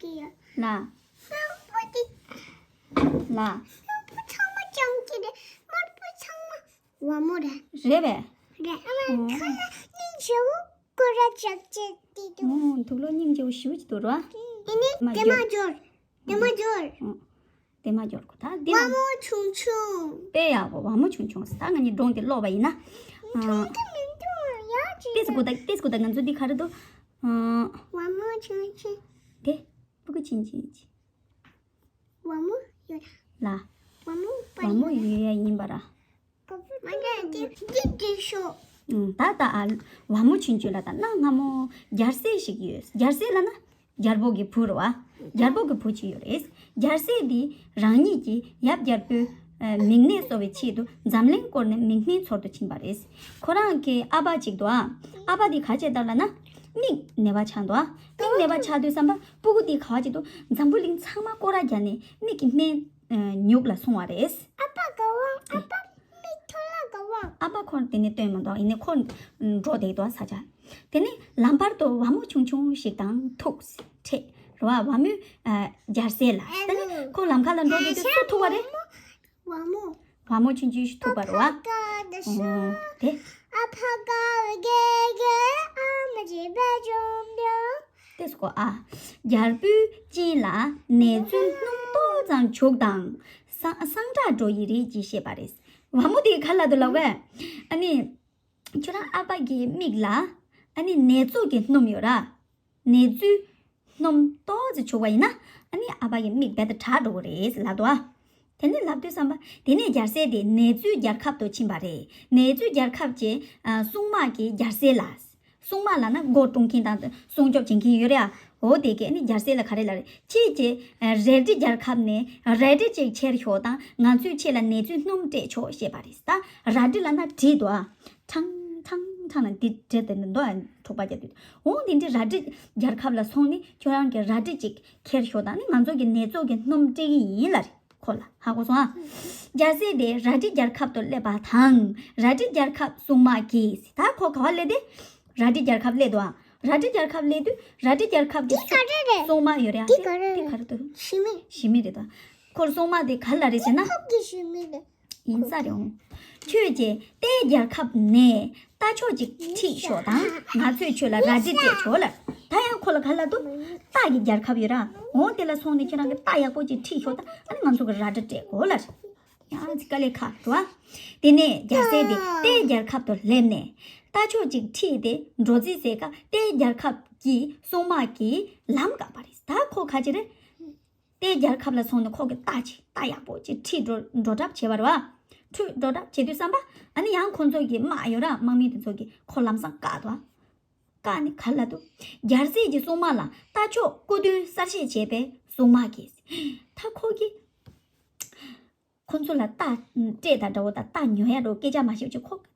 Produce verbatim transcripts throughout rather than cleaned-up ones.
ལ། དམར་པོ་དེ། ལ། དམར་པོ་ཚང་མ་ཅང་གི་རེད། དམར་པོ་ཚང་མ་བ་མོ་རེད། རེད་པས། རེད། ཨ་མ་ཁ་ལ་སྙིང་རྗེ་བོ་ཀོ་ར་ཅག་ཅེ་དེ་དུ། ཨོ། དུག་ལོག་སྙིང་རྗེ་བོ་ཞེ་པོ་ཅིག་འདུག་ར། ཨེ་ནི་མ་དེ་མ་འབྱོར། དེ་མ་འབྱོར། ཨོ། དེ་མ་འབྱོར་གོ་ད་འདི་བ་ལ། མོ་ཆུང་ཆུང་། དཔེ་ཡག་པོ། བ་མོ་ཆུང་ཆུང་ཟེར། ད་ང་གཉིས་སྒྲུང་དེ་ཀློག་པ་ཡིན་ན། ཨ། ཆུང་གི་མི་འདུག་ཡ་ཅི། ཏེས་གོ་ད་ཏེས་གོ་ད་ང་ཚོ་འདི་ག་རེ་འདུག་ཨ། བ་མོ་ཆུང་ཆུང་། དེ་སྤུ་གུ་ཆུང་ཆུང་ཅིག་བ་མོ་ཡོད། ལ། བ་མོ་བ་མོ་ཡོད་ཡ་ཡིན་པ་ར། མ་འདྲ་དེ་འདི་འདི་ཤོག་ཨུམ། ད་ད་ཨ། བ་མོ་ཆུང་ཆུང་ལ་ད་གནའ་སྔ་མོ་རྒྱལ་སྲས་ཤིག་ཡོད། རྒྱལ་སྲས་ལ་ན་རྒྱལ་པོ་གི་བུ་རེད་བ། རྒྱལ་པོ་གི་བུ་གཅིག་ཡོད་རེད། རྒྱལ་སྲས་འདི་རང་ཉིད་ཀྱི་ཡབ་རྒྱལ་པོའི་ཨ། མིང་ནད་གསོ་བའི་ཆེད་དུ་འཛམ་གླིང་བསྐོར་ནས་མིག་སྨན་འཚོལ་དུ་ཕྱིན་པ་རེད། ཁོ་རང་གི་ཨ་ཕ་གཅིག་འདུག་ཨ། ཨ་ཕ་འདི་ག་བྱས་དར་ལ་ན། མིག་ནད་པ་ཆགས་འདུག་ཨ། མིག་ནད་པ་ཆགས་དུས་ཙམ་པ་སྤུ་གུ་འདི་ག་བྱས་འདུག་འཛམ་བུ་གླིང་ཚང་མ་བསྐོར་ར་རྒྱག་ནས་མིག་གི་སྨན་ཨ། ཉུག་ལ་སོང་བ་རེད། ཨ་ཕ་ག་བ། ཨ་ཕ་མིག་ཐོ་ལ་ག་བ། ཨ་ཕ་ཁོ་དེ་ནས་སྟོན་མ་འདུག་ཡིན་ནའི་ཁོ་འགྲོ་བསྡད་འདུག་ས་ཆ། དེ་ནས་ལམ་བར་དུ་བ་མོ་ཆུང་ཆུང་ཞིག་དང་ཐུག་འཕྲད་རེད་བ། བ་མོས་ཨ། རྒྱལ་སྲས་ལ། དེ་ནས་ཁོ་ལམ་ཁ་ལ་འགྲོ་བསྡད་དུས་སུ་ཐུག་པ་རེད། བ་མོ། བ་མོ་ཆུང་ཆུང་ཞིག་ཐུག་པ་རེད་བ། ཨོ། དེ། ཨ་ཕ་ག་གེ་གེ་ཨ་མ་ཅི་བེ་ཇོམ་ཇོམ། ཏེས་གོ་ཨ། རྒྱལ་པོའི་གཅིན་ལ་ནེ་ཙོའི་སྣུམ་ཏོག་ཙམ་བྱུགས་དང་། སངས་སངས་དྲག་འགྲོ་ཡི་རེད་ཅེས་བཤད་པ་རེད། བ་མོ་དེ་ག་ལ་འདུག་ལབ་པས། ཨ་ནི། ཁྱོད་རང་ཨ་ཕ་གི་མིག་ལ། ཨ་ནི་ནེ་ཙོ་གི་སྣུམ་ཡོད་ར། ནེ་ཙོའི་སྣུམ་ཏོག་ཙམ་བྱུགས་པ་ཡིན་ན། ཨ་ནི་ཨ་ཕ་གི་མིག་རྦད་དེ་དྲག་འགྲོ་གི་རེད་ལབ་འདུག་ཨ། དེ་ནས་ལབ་དུས་ཙམ་པ་དེ་ནས་རྒྱལ་སྲས་དེ་ནེ་ཙོའི་རྒྱལ་ཁབ་ཏུ་ཕྱིན་པ་རེད། ནེ་ཙོའི་རྒྱལ་ཁབ་ཀྱི་ཨ། སྲུང་དམག་གིས་རྒྱལ་སྲས་ལ། སྲུང་དམག་ལབ་ན་སྒོ་སྲུང་མཁན་དང་སྲུང་སྐྱོབ་བྱེད་མཁན་ཡོད་རེད་ཨ། འོ་དེ་གས་ནི་རྒྱལ་སྲས་ལ་ག་རེ་ལབ་རེད། ཁྱེད་ཀྱིས་ཨ། རལ་གྲི་རྒྱལ་ཁབ་ནས་རལ་གྲི་གཅིག་ཁྱེར་ཤོག་དང་ང་ཚོའི་ཆེད་ལ་ནེ་ཙོའི་སྣུམ་སྤྲད་ཆོག་ཞེས་པ་རེད། ད་རལ་གྲི་ལབ་ན་གྲི་འདུག་ཨ། ཁྲང་ཁྲང་ཁྲང་ལ་འདི་འདྲ་དེ་འདི་འདུག་ཨ། འཁྲུག་པ་རྒྱག་དུས། འོ་འདི་འདྲའི་རལ་གྲི་རྒྱལ་ཁབ་ལ་སོང་ནས་ཁྱོད་རང་གི་རལ་གྲི་གཅིག་ཁྱེར་ཤོག་དང་ནི་ང་ཚོ་གི་ནེ་ཙོ་གི་སྣུམ་སྤྲད་ཀྱི་ཡིན་ལབ་རེད། ཁོ་ལ་ཧ་གོ་སོང་ཨ། རྒྱལ་སྲས་དེ་རལ་གྲི་རྒྱལ་ཁབ་ཏུ་སླེབས་པ་དང་རལ་གྲི་རྒྱལ་ཁབ་སྲུང་དམག་གིས། ད་ཁོ་ག་བ་སླེབས་ཏེ། རལ་གྲི་རྒྱལ་ཁབ་སླེབས་འདུག་ཨ། རལ་གྲི་རྒྱལ་ཁབ་སླེབས་དུས་རལ་གྲི་རྒྱལ་ཁབ་ཀྱི་འདི་ག་རེ་རེད། སྲུང་དམག་ཡོད་རེད་ཨ། འདི་ག་རེ་འདི་ག་རེ་འདུག་ཞི་མི། ཞི་མི་རེད་ད། ཁོར་སྲུང་དམག་དེ་ག་ལ་རེད་ཟེར་ན། ཁོག་གི་ཞི་མི་རེད། ཡིན་ས་རེད་འོང་། ཁྱོད་ཀྱིས་རྟའི་རྒྱལ་ཁབ་ནས་རྟ་མཆོག་ཅིག་ཁྲིད་ཤོག་དང་ང་ཚོས་ཁྱོད་ལ་རལ་གྲི་སྤྲད་ཆོག་ལབ། ད་ཡང་ཁོ་ལ་ག་ལབ་འདུག་རྟ་གི་རྒྱལ་ཁབ་ཡོད་ར། འོང་དེ་ལ་སོང་ནས་ཁྱོད་རང་གི་རྟ་ཡག་པོ་ཅིག་ཁྲིད་ཤོག་དང་ཨ་ནི་ང་ཚོ་གི་རལ་གྲི་སྤྲད་གོ་ལབ། ཡང་ཅིག་དཀའ་ལས་ཁག་འགྲོ་ཨ། དེ་ནས་རྒྱལ་སྲས་དེ་རྟའི་རྒྱལ་ཁབ་ཏུ་སླེབས་ནས་རྟ་མཆོག་ཅིག་ཁྲིད་དེ་འགྲོ་རྩིས་ཟེར་སྐབས་རྟའི་རྒྱལ་ཁབ་ཀྱི་སྲུང་དམག་གིས་ལམ་བཀག་པ་རེད། ད་ཁོ་ག་ཅི་རེད། རྟའི་རྒྱལ་ཁབ་ལ་སོང་ནས་ཁོ་གི་རྟ་ཅིག་རྟ་ཡག་པོ་ཅིག་ཁྲིད་འགྲོ་འགྲོ་གྲབས་བྱས་པ་རེད་བ། ཁྲིད་འགྲོ་གྲབས་བྱེད་དུས་ཙམ་པ་ཨ་ནི་ཡང་ཁོ་ཚོ་གི་དམག་ཡོད་ར། དམག་མི་དེ་ཚོ་གིས་ཁོ་ལམ་སང་བཀག་འདུག་བ། བཀག་ནས་ག་ལབ་འདུག་རྒྱལ་སྲས་ཀྱི་སྲུང་དམག་ལ་རྟ་མཆོག་སྐུ་མདུན་གསར་བཞེངས་བྱས་པའི་སྲུང་དམག་གིས། ད་ཁོ་གིས་ཁོ་ཚོ་ལ་རྟ་སྤྲད་དང་འདྲ་བོ་དང་རྟ་ཉོ་ཡ་འདྲ་བོ་སྐད་ཆ་མ་བཤད་ཅིག་ཁོ་རྟ་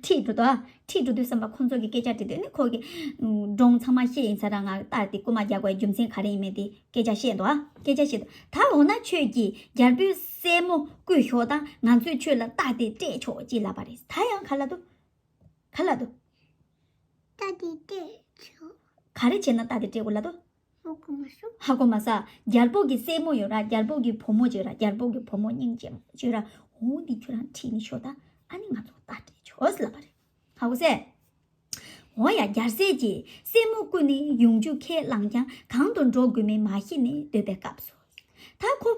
ཁྲིད་འགྲོ་འདུག་ཨ། ཁྲིད་འགྲོ་དུས་ཙམ་པ་ཁོ་ཚོ་གི་སྐད་ཆ་དྲིས་དུས་ནི་ཁོ་གིས་སྒྲུང་ཚང་མ་བཤད་ཡིན་ས་ར། ང་རྟ་དེ་རྐུ་མ་རྒྱག་དགོས་རྒྱུ་མཚན་ག་རེ་ཡིན་མིན་དེ་སྐད་ཆ་བཤད་འདུག་ཨ། སྐད་ཆ་བཤད་འདུག་ད་འོ་ན་ཁྱོད་ཀྱིས་རྒྱལ་པོའི་སྲས་མོ་བསྐུལ་ཤོག་དང་ང་ཚོས་ཁྱོད་ལ་རྟ་དེ་སྤྲད་ཆོག་ཅེས་ལབ་པ་རེད། ད་ཡང་ག་ལབ་འདུག་ག་ལབ་འདུག་རྟ་དེ་སྤྲད་ཆོག་ག་རེ་བྱས་ན་རྟ་དེ་སྤྲད་དགོས་ལབ་འདུག་ཧ་གོ་མ་སོང་། ཧ་གོ་མ་སོང་། རྒྱལ་པོ་གི་སྲས་མོ་ཡོད་ར། རྒྱལ་པོ་གི་བུ་མོ་ཅིག་ཡོད་ར། རྒྱལ་པོ་གི་བུ་མོ་སྙིང་རྗེ་མོ་ཅིག་ཡོད་ར། འོ་འདི་ཁྱོད་རང་ཁྲིད་ནས་ཤོག་དང་ཨ་ནི་ང་ཚོ་རྟ་སྤྲད་ཆོག་ཟེར་ལབ་པ་རེད། ཧ་གོ་སོང་། འོ་ཡ། རྒྱལ་སྲས་ཀྱིས་སྲས་མོ་བསྐུལ་ནས་ཡོང་རྒྱུ་ཁས་བླངས་ཀྱང་གང་དུ་འགྲོ་དགོས་མིན་མ་ཤེས་ནས་སྡོད་པའི་སྐབས་སུ། ད་ཁོ་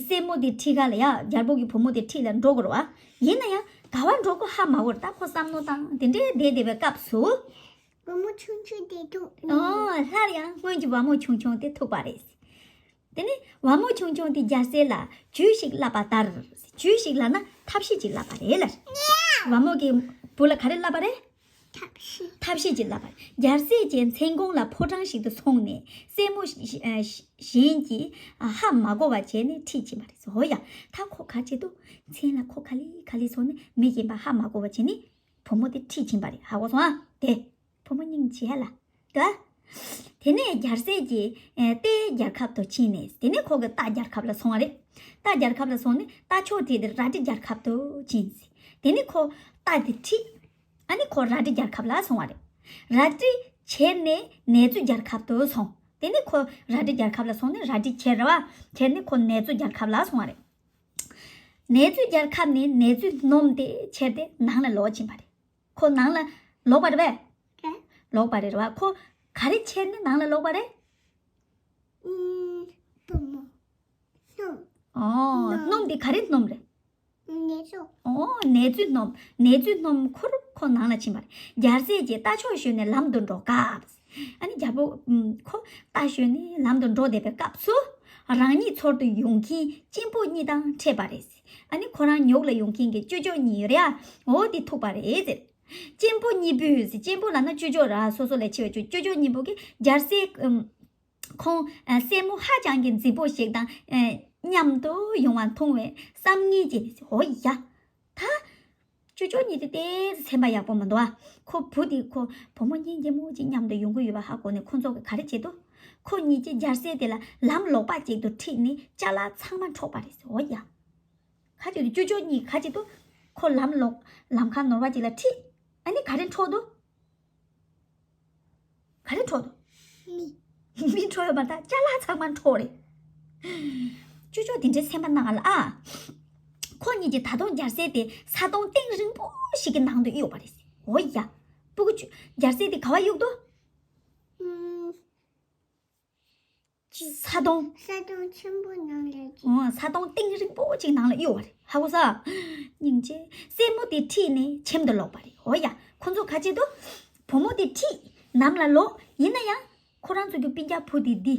སྲས་མོ་དེ་ཁྲིད་ག་ལ་ཡ། རྒྱལ་པོ་གི་བུ་མོ་དེ་ཁྲིད་ལ་འགྲོ་དགོས་རེད་བ། ཡིན་ན་ཡང་ག་བ་འགྲོ་དགོས་ཧ་མ་གོ་རེད། ད་ཁོ་བསམ་བློ་བཏང་དེ་འདྲའི་བསྡད་བསྡད་པའི་སྐབས་སུ། བ་མོ་ཆུང་ཆུང་དེ་ཐུག་ཨོ། སླར་ཡང་སྔོན་གྱི་བ་མོ་ཆུང་ཆུང་དེ་ཐུག་པ་རེད། དེ་ནས་བ་མོ་ཆུང་ཆུང་དེ་རྒྱལ་སྲས་ལ་ཇུས་ཤིག་བསླབ་པ་ལྟར། ཇུས་ཤིག་ལབ་ན་ཐབས་ཤེས་ཅིག་བསླབ་པ་རེད་ལ། བ་མོ་གི་བུ་ལ་ག་རེ་བསླབ་པ་རེད། ཐབས་ཤེས། ཐབས་ཤེས་ཅིག་བསླབ་པ་རེད། རྒྱལ་སྲས་ཀྱི་མཚན་གུང་ལ་ཕོ་བྲང་ཞིག་ཏུ་སོང་ནས་སྲས་མོ་གཞན་གྱིས་ཧ་མ་གོ་བ་བྱས་ནས་ཁྲིད་ཕྱིན་པ་རེད། འོ་ཡ། ད་ཁོ་ག་བྱེད་དུ་མཚན་ལ་ཁོ་ག་ལེ་ག་ལེ་སོང་ནས་མི་གཞན་པ་ཧ་མ་གོ་བ་བྱས་ནས། བུ་མོ་དེ་ཁྲིད་ཕྱིན་པ་རེད། ཧ་གོ་སོང་ཨ། དེ་བུ་མོ་སྙིང་རྗེ་ལ། དེ་དེ་ནས་རྒྱལ་སྲས་ཀྱིས་ཨེ། རྟའི་རྒྱལ་ཁབ་ཏུ་ཕྱིན་ནས་དེ་ནས་ཁོ་གི་རྟ་རྒྱལ་ཁབ་ལ་སོང་བ་རེད། རྟ་རྒྱལ་ཁབ་ལ་སོང་ནས་རྟ་མཆོག་ཁྲིད་དེ་རལ་གྲི་རྒྱལ་ཁབ་ཏུ་ཕྱིན། དེ་ནས་ཁོ་རྟ་དེ་ཁྲིད། ཨ་ནི་ཁོ་རལ་གྲི་རྒྱལ་ཁབ་ལ་སོང་བ་རེད། རལ་གྲི་ཁྱེར་ནས་ནེ་ཙོའི་རྒྱལ་ཁབ་ཏུ་སོང་། དེ་ནས་ཁོ་རལ་གྲི་རྒྱལ་ཁབ་ལ་སོང་ནས་རལ་གྲི་ཁྱེར་ར་བ། ཁྱེར་ནས་ཁོ་ནེ་ཙོ་རྒྱལ་ཁབ་ལ་སོང་བ་རེད། ནེ་ཙོ་རྒྱལ་ཁབ་ནས་ནེ་ཙོ་སྣུམ་དེ་ཁྱེར་ཏེ་ནང་ལ་ལོག་ཕྱིན་པ་རེད། ཁོ་ནང་ལ་ལོག་པ་རེད་པས། རེད། ལོག་པ་རེད་ར་བ། ཁོ་ག་རེ་ཁྱེར་ནས་ནང་ལ་ལོག་པ་རེད། ཨུམ། བུ་མོ། སྣུམ། ཨོ། སྣུམ། སྣུམ་དེ་ག་རེ་སྣུམ་རེད། ནེ་ཙོ། ཨོ། ནེ་ཙོའི་སྣུམ། ནེ་ཙོའི་སྣུམ་ཁུར་ཁོ་ནང་ལ་ཕྱིན་པ་རེད། རྒྱལ་སྲས་ཀྱིས་རྟ་མཆོག་ཞོན་ནས་ལམ་དུ་འགྲོ་སྐབས། ཨ་ནི་རྒྱལ་པོ་ཨུམ། ཁོ་རྟ་ཞོན་ནས་ལམ་དུ་འགྲོ་བསྡད་པའི་སྐབས་སུ། རང་ཉིད་འཚོལ་དུ་ཡོང་མཁན་གཅེན་པོ་གཉིས་དང་འཕྲད་པ་རེད། ཨ་ནི་ཁོ་རང་ཉོག་ལ་ཡོང་མཁན་གྱི་ཅོ་ཅོ་གཉིས་ཡོད་རེད་ཨ། འོ་དེ་ཐུག་པ་རེད་ཟེར། གཅེན་པོ་གཉིས་པོས་ཟེར། གཅེན་པོ་ལབ་ན་ཅོ་ཅོ་ར། སོ་སོ་ལས་ཆེ་བའི་ཅོ་ཅོ་ཅོ་གཉིས་པོ་གིས་རྒྱལ་སྲས་ཨུམ། ཁོང་ཨ། སྲས་མོ་ཧ་ཅང་གི་མཛེས་པོ་ཞིག་དང་ཨ། མཉམ་དུ་ཡོང་བ་མཐོང་བས་བསམ་ངན་བྱས་ནས། ཨོ་ཡ། ད་ཅོ་ཅོ་གཉིས་དེ་ཏོག་ཙམ་སེམས་པ་ཡག་པོ་མི་འདུག་ཨ། ཁོ་བུ་དེ་ཁོ་བུ་མོ་གཉེན་རྒྱལ་མོ་ཅིག་མཉམ་དུ་ཡོང་གི་ཡོད་པ་ཧ་གོ་ནས་ཁོ་ཚོ་གིས་ག་རེ་བྱེད་དོ། ཁོ་གཉིས་ཀྱིས་རྒྱལ་སྲས་དེ་ལ་ལམ་ལོག་པ་ཅིག་ཏུ་ཁྲིད་ནས་ཅ་ལག་ཚང་མ་འཕྲོག་པ་རེད་ཟེར། ཨོ་ཡ། ག་རེ་བྱེད་དོ། ཅོ་ཅོ་གཉིས་ག་རེ་བྱེད་དོ། ཁོ་ལམ་ལོག་ལམ་ཁ་ནོར་བ་ཅིག་ལ་ཁྲིད། ཨ་ནི་ག་རེ་འཕྲོག་དོ། ག་རེ་འཕྲོག་དོ། མི། མི་འཕྲོག་ཡོད་མ་རེད། ད་ཅ་ལག་ཚང་མ་འཕྲོག་རེད། ཅོ་ཅོ་དེ་འདྲའི་སེམས་པ་ནང་ལ་ཨ། ཁོ་གཉིས་ཀྱིས་ད་དུང་རྒྱལ་སྲས་དེ་ས་དོང་གཏིང་རིང་པོ་ཞིག་གི་ནང་དུ་གཡུགས་པ་རེད། འོ་ཡ། སྤུ་གུ་ཅོ། རྒྱལ་སྲས་དེ་ག་བ་གཡུགས་དོ། ཨུམ། ཅི། ས་དོང་། ས་དོང་ཆེན་པོ་ནང་ལ་ཅི། ཨོ། ས་དོང་གཏིང་རིང་པོ་ཅིག་ནང་ལ་གཡུགས་པ་རེད། ཧ་གོ་སོང་། སྙིང་རྗེ། སྲས་མོ་དེ་ཁྲིད་ནས་ཁྱིམ་དུ་ལོག་པ་རེད། འོ་ཡ། ཁོ་ཚོ་ག་རེ་བྱེད་དོ། བུ་མོ་དེ་ཁྲིད་ནམ་ལ་ལོག་ཡིན་ན་ཡང་ཁོ་རང་ཚོ་གི་སྤུན་ཀྱག་བུ་དེ་འདི་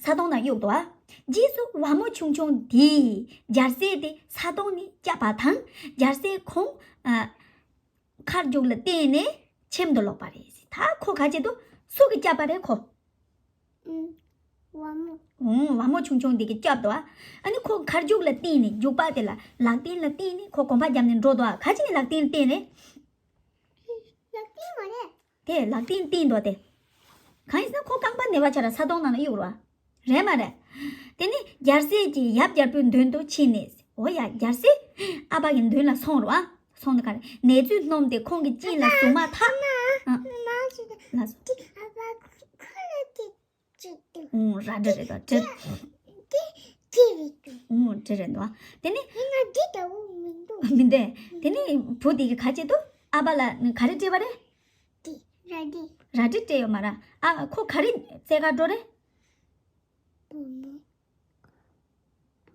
ས་དོང་ནང་གཡུགས་འདུག་ཨ། རྗེས་སུ་ཝ་མོ་ཆུང་ཆུང་དེས་རྒྱལ་སྲས་དེ་ས་དོང་ནས་བསྐྱབས་པ་དང་། རྒྱལ་སྲས་ཁོང་ཨ། མཁར་རྒྱུག་ལ་བརྟེན་ནས་ཁྱིམ་དུ་ལོག་པ་རེད། ད་ཁོ་ག་རེ་བྱེད་དོ། སུ་གིས་བསྐྱབས་པ་རེད་ཁོ། ཨུམ། ཝ་མོ། ཨུམ། ཝ་མོ་ཆུང་ཆུང་དེ་གིས་བསྐྱབས་འདུག་ཨ། ཨ་ནི་ཁོ་མཁར་རྒྱུག་ལ་བརྟེན་ནས། རྒྱུག་པ་དེ་ལ་ལག་རྟེན་ལ་བརྟེན་ནས་ཁོ་གོམ་པ་བརྒྱབ་ནས་འགྲོ་འདུག་ཨ། ག་ཅི་ནས་ལག་རྟེན་ལ་བརྟེན་རེད། ལག་རྟེན་མ་རེད། དེ་ལག་རྟེན་བརྟེན་འདུག་དེ། གང་ཡིན་ཟེར་ན་ཁོ་རྐང་པ་ནས་པ་ཆ་ར་ས་དོང་ནང་ལ་གཡུགས་རོ། རེད་མ་རེད། དེ་ནས་རྒྱལ་སྲས་ཀྱིས་ཡབ་རྒྱལ་པོའི་མདུན་དུ་ཕྱིན་ནས། འོ་ཡ། རྒྱལ་སྲས་ཨ་ཕ་གི་མདུན་ལ་སོང་རོ། ཨ། སོང་ནས་ག་རེ། ནེ་ཙོའི་སྣུམ་དེ་ཁོང་གིས་བཅིངས་ལ་བཟུང་མ་ཐག་ཨ། ལགས་སོ། ཅིག་ཏུ། ཨུང་། རལ་གྲི་རེད་དོ། གྲི། དེ་དེ་རེད་དོ། ཨུང་། གྲི་རེད་དོ། དེ་ནི། ཡིན་ན་འདི་ལྟ་བུ་མི་འདུག་མི་འདུག་དེ་ནི་བུ་དེ་གིས་ག་རེ་བྱེད་དོ། ཨ་ཕ་ལ་ག་རེ་སྤྲད་པ་རེད། དེ་རལ་གྲི། རལ་གྲི་སྤྲད་ཡོད་མ་རེད། ཨ། ཁོ་ག་རེ་བཙལ་ག་འགྲོ་རེད། བུ་མོ།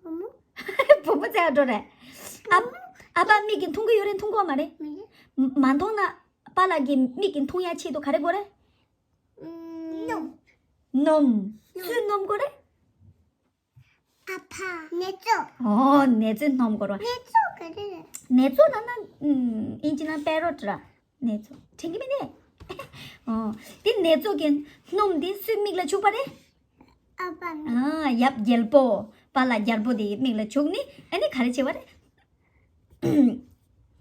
བུ་མོ། བུ་མོ་བཙལ་ག་འགྲོ་རེད། ཨ། ཨ་ཕ་མིག་གིས་མཐོང་གི་ཡོད་རེད། མཐོང་གི་ཡོད་མ་རེད། མི་རེད། མ་མཐོང་ན་པཱ་ལགས་ཀྱི་མིག་གིས་མཐོང་ཡ་ཆེད་དུ་ག་རེ་དགོས་རེད། སྣུམ། སྣུམ། སུའི་སྣུམ་དགོས་རེད། ཨ་ཕ། ནེ་ཙོ། ཨོ། ནེ་ཙོའི་སྣུམ་དགོས་རེད། ནེ་ཙོ་ག་རེ་རེད། ནེ་ཙོ་ལབ་ན་ཨིན་ཇི་ནང་པེ་རོ་ཊི་ར། ནེ་ཙོ་དྲན་གྱི་མིན་ནས། ཨོ། དེ་ནེ་ཙོ་གི་སྣུམ་དེ་སུའི་མིག་ལ་བྱུགས་པ་རེད། ཨ་ཕ་མིག་ཨ། ཡབ་རྒྱལ་པོ། པཱ་ལགས་རྒྱལ་པོ་དེའི་མིག་ལ་བྱུགས་ནས། ཨ་ནི་ག་རེ་བྱས་པ་རེད།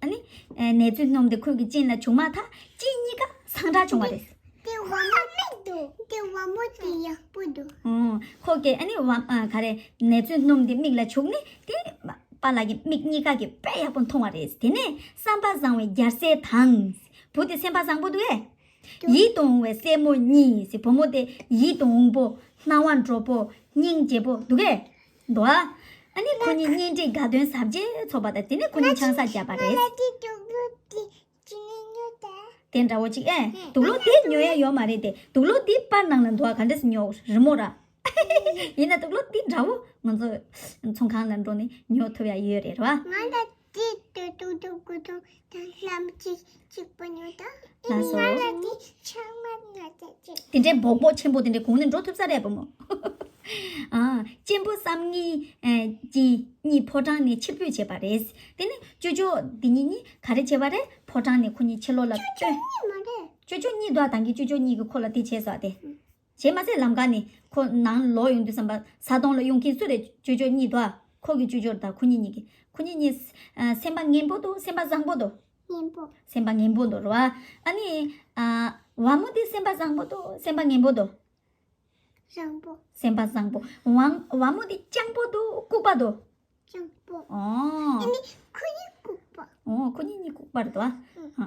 ཨ་ནི། ཨ། ནེ་ཙོའི་སྣུམ་དེ་ཁོའི་གི་གཅིན་ལ་བྱུགས་མ་ཐག་གཅིན་གཉིས་ཀ་སངས་དྲག་བྱུང་བ་རེད། དེ་ཝ་མོ་མིག་འདུག་དེ་ཝ་མོ་དེ་ཡག་པོ་འདུག་ཨོ། ཁོ་གིས་ཨ་ནི་ཝ། ཨ། ག་རེ། ནེ་ཙོའི་སྣུམ་དེ་མིག་ལ་བྱུགས་ནས་དེ་པཱ་ལགས་ཀྱི་མིག་གཉིས་ཀ་གིས་དཔེ་ཡག་པོ་མཐོང་བ་རེད། དེ་ནས་བསམ་པ་བཟང་བའི་རྒྱལ་སྲས་དང་། བུ་དེ་སེམས་པ་བཟང་པོ་འདུག་གས། ཡིད་དུ་འོང་བའི་སྲས་མོ་གཉིས་ཟེར། བུ་མོ་དེ་ཡིད་དུ་འོང་པོ། སྣང་བ་འགྲོ་པོ། སྙིང་རྗེ་པོ་འདུག་གས། འདུག་ཨ། ཨ་ནི་ཁོ་གཉིས་གཉེན་སྒྲིག་དགའ་སྟོན་གཟབ་རྒྱས་ཚོགས་པ་དང་། དེ་ནས་ཁོ་གཉིས་ཆང་ས་བརྒྱབ་པ་རེད། ང་ལ་དེ་དུག་ལོག་དེ་ཅི་ནས་ཉོ་ད། དེ་འདྲ་བོ་ཅིག་ཨེ། དུག་ལོག་དེ་ཉོ་ཡ་ཡོད་མ་རེད་དེ། དུག་ལོག་དེ་པར་ནང་ལ་འདུག་ཨ། ག་འདྲས་སེ་ཉོ། རི་མོ་ར། ཡིན་ན་དུག་ལོག་དེ་འདྲ་བོ་ང་ཚོ་ཚོང་ཁང་ལ་འགྲོ་ནས་ཉོ་ཐུབ་ཡ་ཡོད་རེད་ར། ང་ལ་དེ་དུག་དུག་དུག་དུག་དང་ལྷམ་གཅིག་གཅིག་པོ་ཉོ་ད། ལགས་སོ། ང་ལ་དེ་ཆང་མ་ཉོ་ད་ཅིག་དེ་འདྲའི་སྦོག་སྦོག་ཆེན་པོ་དེ་འདྲའི་གོང་ནས་འགྲོ་ཐུབ་ས་རེད་བུ་མོ། ཨ། གཅེན་པོ་བསམ་ངན་ཨ་གྱིས་གཉིས་ཕོ་བྲང་ནས་ཕྱིར་འབུད་བྱས་པ་རེད། དེ་ནས་ཅོ་ཅོ་དེ་གཉིས་གཉིས་ག་རེ་བྱས་པ་རེད། ཕོ་བྲང་ནས་ཁོ་གཉིས་ཕྱི་ལོགས་ལ་ཅོ་ཅོ་བཏོན། གཉིས་མ་རེད། ཅོ་ཅོ་གཉིས་འདུག་ཨ། ད་གིན་ཅོ་ཅོ་གཉིས་ཀྱིས་ཁོ་ལ་དེ་བྱས་སོང་སྟེ། བྱས་མ་ཚད་ལམ་ཁ་ནས་ཁོ་ནང་ལོག་ཡོང་དུས་ཙམ་པ་ས་དོང་ལ་གཡུག་མཁན་སུ་རེད། ཅོ་ཅོ་གཉིས་འདུག་ཨ། ཁོ་གི་ཅོ་ཅོ་དང་ཁོ་གཉིས་གཉིས་ཀྱི། ཁོ་གཉིས་གཉིས་ཨ་སེམས་པ་ངན་པོ་འདུག་སེམས་པ་བཟང་པོ་འདུག་ངན་པོ། སེམས་པ་ངན་པོ་འདུག་རེད་བ། ཨ་ནི་ཨ་ཝ་མོ་དེ་སེམས་པ་བཟང་པོ་འདུག་སེམས་པ་ངན་པོ་འདུག་བཟང་པོ། སེམས་པ་བཟང་པོ། ཝ་ཝ་མོ་དེ་སྤྱང་པོ་འདུག་ལྐུགས་པ་འདུག་བཟང་པོ། ཨོ། ཨ་ནི་ཁོ་གཉིས་ལྐུགས་པ། ཨོ། ཁོ་གཉིས་གཉིས་ལྐུགས་པ་རེད་དོ། ཨ།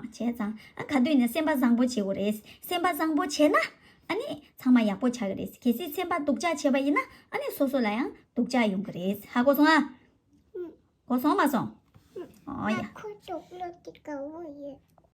བྱས་ཙང་ཨ་ག་དུས་ནས་སེམས་པ་བཟང་པོ་བྱེད་དགོས་རེད། སེམས་པ་བཟང་པོ་བྱས་ན་ ཨ་ནི་ཚང་མ་ཡག་པོ་ཆགས་ཀྱི་རེད། གལ་སྲིད་སེམས་པ་སྡུག་ཅག་བྱས་པ་ཡིན་ན་ཨ་ནི་སོ་སོ་ལ་ཡང་སྡུག་ཅག་ཡོང་གི་རེད། ཧ་གོ་སོང་ཨ། གོ་སོང་མ་སོང་། ཨོ་ཡ། ཁོ་ཅོག་ལོ་དེ་དགའ་བོ་ཡོད།